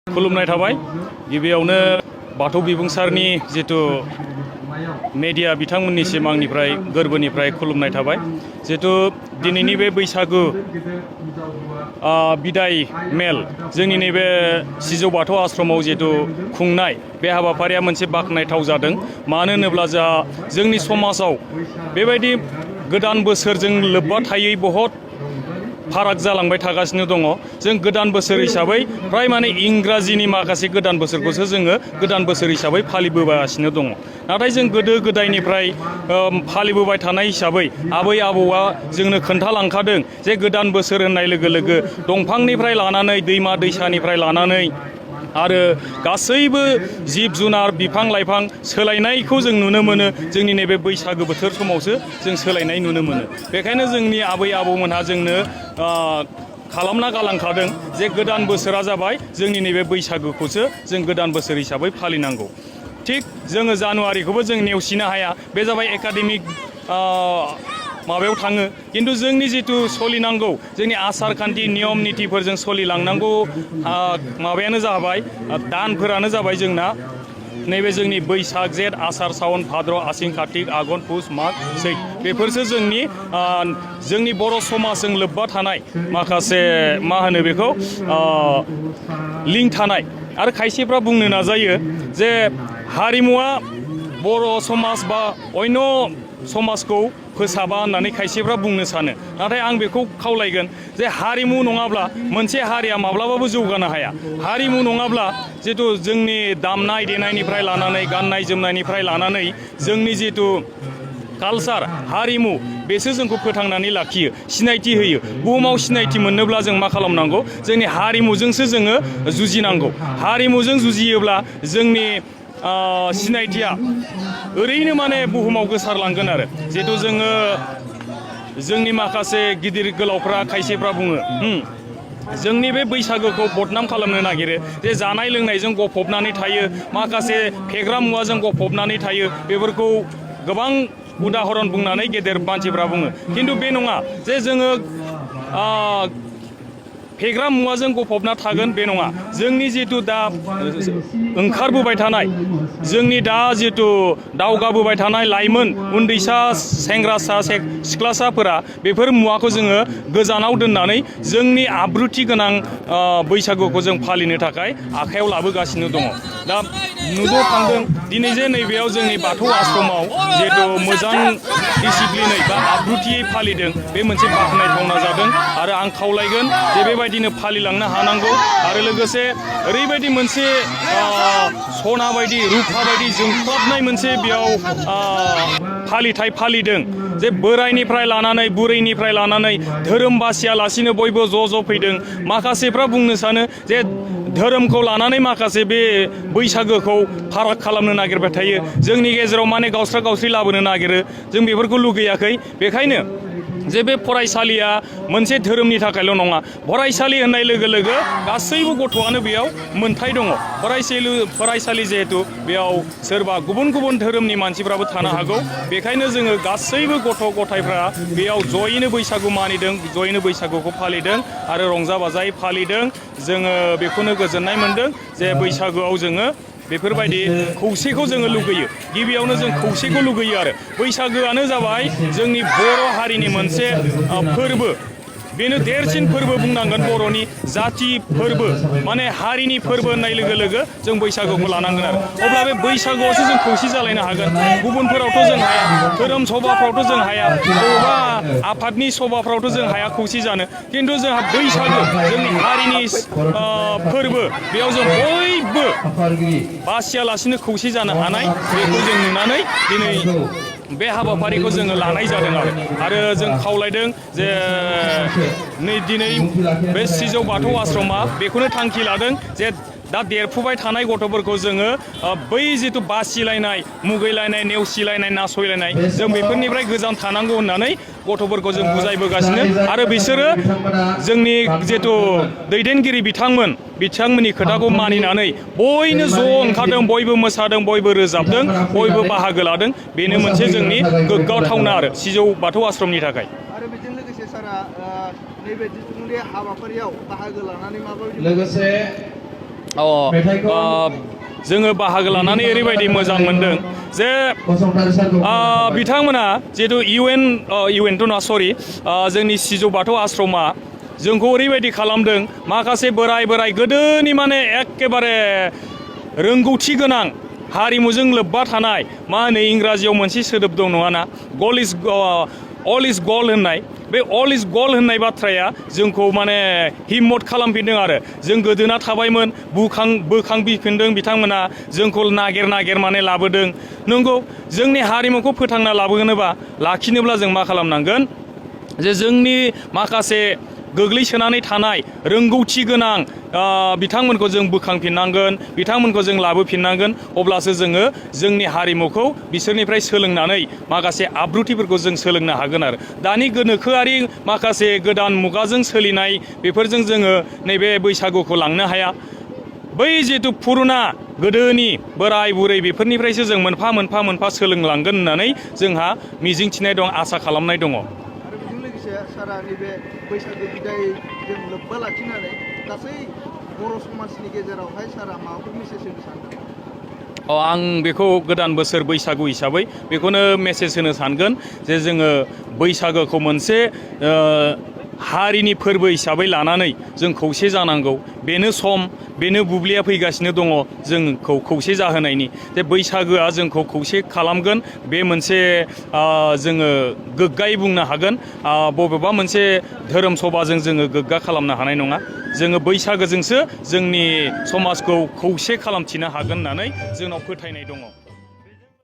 खुलुमनाय थाबाय गिबियावनो बाथौ बिबुंसारनि जितु मीडिया बिथांमोननिसिम आंनिफ्राय गोरबोनिफ्राय खुलुमनाय थाबाय जितु दिनैनि बे बैसागु बिदाय मेल जोंनि नैबे सिजौ बाथौ आश्रमाव जितु खुंनाय बे हाबाफारिया मोनसे बाखनायथाव जादों मानो होनोब्ला जोंनि समाजाव बेबायदि गोदान बोसोरजों लोब्बा थायै बहुत फाराग जालांबाय थागासिनो दङ जों गोदान बोसोर हिसाबै फ्राय माने इंराजिनि माखासे गोदान बोसोरखौसो जोङो गोदान बोसोर हिसाबै फालिबोगासिनो दङ नाथाय जों गोदो गोदायनिफ्राय फालिबोबाय थानाय हिसाबै आबै आबौआ जोंनो खोन्थालांखादों जे गोदान बोसोर होननाय लोगो लोगो दंफांनिफ्राय लानानै दैमा दैसानिफ्राय लानानै आरो गासैबो जिब जुनार बिफां लाइफां सोलायनायखौ जों नुनो मोनो जोंनि नैबे बैसागो बोथोर समावसो जों सोलायनाय नुनो मोनो बेखायनो जोंनि आबै आबौमोनहा जोंनो खालामना गालांखादों जे गोदान बोसोरा जाबाय जोंनि नैबे बैसागोखौसो जों गोदान बोसोर हिसाबै फालिनांगौ थिग जोङो जानुवारिखौबो जों नेवसिनो हाया बे जाबाय एकाडेमिक माबायाव थाङो किन्तु जोंनि जितु सोलिनांगौ जोंनि आसार खान्थि नियम नितिफोरजों सोलिलांनांगौ माबायानो जाबाय दानफोरानो जाबाय जोंना नैबे जोंनि बैसाग जेठ आसार सावन भाद्र आसिन कार्तिक आघन पुस माग सैत बेफोरसो जोंनि बर' समाजजों लोब्बा थानाय माखासे मा होनो बेखौ लिंक थानाय आरो खायसेफ्रा बुंनो नाजायो जे हारिमुवा बर' समाज बा अन्य समाजखौ फोसाबा होननानै खायसेफ्रा बुंनो सानो नाथाय आं बेखौ खावलायगोन जे हारिमु नङाब्ला मोनसे हारिया माब्लाबाबो जौगानो हाया हारिमु नङाब्ला जितु जोंनि दामनाय देनायनिफ्राय लानानै गाननाय जोमनायनिफ्राय लानानै जोंनि जितु कालचार हारिमु बेसो जोंखौ फोथांनानै लाखियो सिनायथि होयो बुहुमाव सिनायथि मोननोब्ला जों मा खालामनांगौ जोंनि हारिमुजोंसो जोङो जुजिनांगौ हारिमुजों जुजियोब्ला जोंनि सिनायथिया ओरैनो माने बुहुमाव गोसारलांगोन आरो जिहेतु जोङो जोंनि माखासे गिदिर गोलावफ्रा खायसेफ्रा बुङो जोंनि बे बैसागोखौ बदनाम खालामनो नागिरो जे जानाय लोंनायजों गफबनानै थायो माखासे फेग्रा मुवाजों गफबनानै थायो बेफोरखौ गोबां उदाहरन बुंनानै गेदेर मानसिफ्रा बुङो किन्तु बे नङा जे जोङो फेग्रा मुवाजों गफबना थागोन बे नङा जोंनि जितु दा ओंखारबोबाय थानाय जोंनि दा जितु दावगाबोबाय थानाय लाइमोन उन्दैसा सेंग्रासा सिख्लासाफोरा बेफोर मुवाखौ जोङो गोजानाव दोननानै जोंनि आब्रुथि गोनां बैसागुखौ जों फालिनो थाखाय आखायाव लाबोगासिनो दङ दा नुनो थांदों दिनै जे नैबेयाव जोंनि बाथौ आश्रमाव जिहेतु मोजां डिसिप्लिनै बा आब्रुथियै फालिदों बे मोनसे बाख्नायथावना जादों आरो आं खावलायगोन जे बेबायदिनो फालिलांनो हानांगौ आरो लोगोसे ओरैबायदि मोनसे सना बायदि रुपा बायदि जोंख्लाबनाय मोनसे बेयाव फालिथाय फालिदों जे बोरायनिफ्राय लानानै बुरैनिफ्राय लानानै धोरोम बासियालासिनो बयबो ज' फैदों माखासेफ्रा बुंनो सानो जे धोरोमखौ लानानै माखासे बे बैसागोखौ फाराग खालामनो नागिरबाय थायो जोंनि गेजेराव माने गावस्रा गावस्रि लाबोनो नागिरो जों बेफोरखौ लुगैयाखै बेखायनो जे बे फरायसालिया मोनसे धोरोमनि थाखायल' नङा फरायसालि होननाय लोगो लोगो गासैबो गथ'आनो बेयाव मोनथाय दङ फरायसालि जिहेतु बेयाव सोरबा गुबुन गुबुन धोरोमनि मानसिफ्राबो थानो हागौ बेखायनो जोङो गासैबो गथ' गथायफ्रा बेयाव जयैनो बैसागु मानिदों जयैनो बैसागुखौ फालिदों आरो रंजा बाजायै फालिदों जोङो बेखौनो गोजोननाय मोनदों जे बैसागुआव जोङो बेफोरबायदि खौसेखौ जोङो लुगैयो गिबियावनो जों खौसेखौ लुगैयो आरो बैसागोआनो जाबाय जोंनि बर' हारिनि मोनसे फोरबो बेनो देरसिन फोरबो बुंनांगोन बर'नि जाथि फोरबो माने हारिनि फोरबो होननाय लोगो लोगो जों बैसागुखौ लानांगोन आरो अब्ला बे बैसागुआवसो जों खौसे जालायनो हागोन गुबुनफोरावथ' जों हाया धोरोम सभाफ्रावथ' जों हाया बबेबा आफादनि सभाफ्रावथ' जों हाया खौसे जानो किन्तु जोंहा बैसागु जोंनि हारिनि फोरबो बेयाव जों बयबो बासियालासिनो खौसे जानो हानाय बेखौ जों नुनानै दिनै बे हाबाफारिखौ जोङो लानाय जादों आरो जों खावलायदों जे दिनै बे सिजौ बाथौ आश्रमा बेखौनो थांखि लादों जे दा देरफुबाय थानाय गथ'फोरखौ जोङो बै जितु बासिलायनाय मुगैलायनाय नेवसिलायनाय नासयलायनाय जों बेफोरनिफ्राय गोजान थानांगौ होननानै गथ'फोरखौ जों बुजायबोगासिनो आरो बिसोरो जोंनि जितु दैदेनगिरि बिथांमोननि खोथाखौ मानिनानै बयनो ज' ओंखारदों बयबो मोसादों बयबो रोजाबदों बयबो बाहागो लादों बेनो मोनसे जोंनि गोग्गाथावना आरो सिजौ बाथौ आश्रमनि थाखाय आरो बेजों लोगोसे सारा नैबे हाबाफारियाव बाहागो लानानै माबायदि लोगोसे जोङो बाहागो लानानै ओरैबायदि मोजां मोनदों जे बिथांमोना जिहेतु इउएनथ' नङा सरि जोंनि सिजौ बाथौ आश्रमा जोंखौ ओरैबायदि खालामदों माखासे बोराय गोदोनि माने एखेबारे रोंगौथि गोनां हारिमुजों लोब्बा थानाय मा होनो इंराजियाव मोनसे सोदोब दं नङाना अल इज गल्ड होननाय बे अल इज गल्ड होननाय बाथ्राया जोंखौ माने हिम्मत खालामफिनदों आरो जों गोदोना थाबायमोन बोखांफिनदों बिथांमोना जोंखौ नागिर माने लाबोदों नंगौ जोंनि हारिमुखौ फोथांना लाखिनोब्ला जों मा खालामनांगोन जे जोंनि माखासे गोग्लैसोनानै थानाय रोंगौथि गोनां बिथांमोनखौ जों बोखांफिननांगोन बिथांमोनखौ जों लाबोफिननांगोन अब्लासो जोङो जोंनि हारिमुखौ बिसोरनिफ्राय सोलोंनानै माखासे आब्रुथिफोरखौ जों सोलोंनो हागोन आरो दानि गोनोखोआरि माखासे गोदान मुगाजों सोलिनाय बेफोरजों जोङो नैबे बैसागुखौ लांनो हाया बै जिहेतु पुरुना गोदोनि बोराय बुरै बेफोरनिफ्रायसो जों मोनफा सोलोंलांगोन होननानै जोंहा मिजिंथिनाय दं आसा खालामनाय दङ सारा नैबे बैसागु बिदायजों लोब्बा लाखिनानै गासै बर' समाजनि गेजेरावहाय सारा माबाफोर मेसेज होनो सानदों आं बेखौ गोदान बोसोर बैसागु हिसाबै बेखौनो मेसेज होनो सानगोन जे जोङो बैसागोखौ मोनसे हारिनि फोरबो हिसाबै लानानै जों खौसे जानांगौ बेनो बुब्लिया फैगासिनो दङ जोंखौ खौसे जाहोनायनि जे बैसागोआ जोंखौ खौसे खालामगोन बे मोनसे जोङो गोग्गायै बुंनो हागोन बबेबा मोनसे धोरोम सभाजों जोङो गोग्गा खालामनो हानाय नङा जोङो बैसागोजोंसो जोंनि समाजखौ खौसे खालामथिनो हागोन होननानै जोंनाव फोथायनाय दङ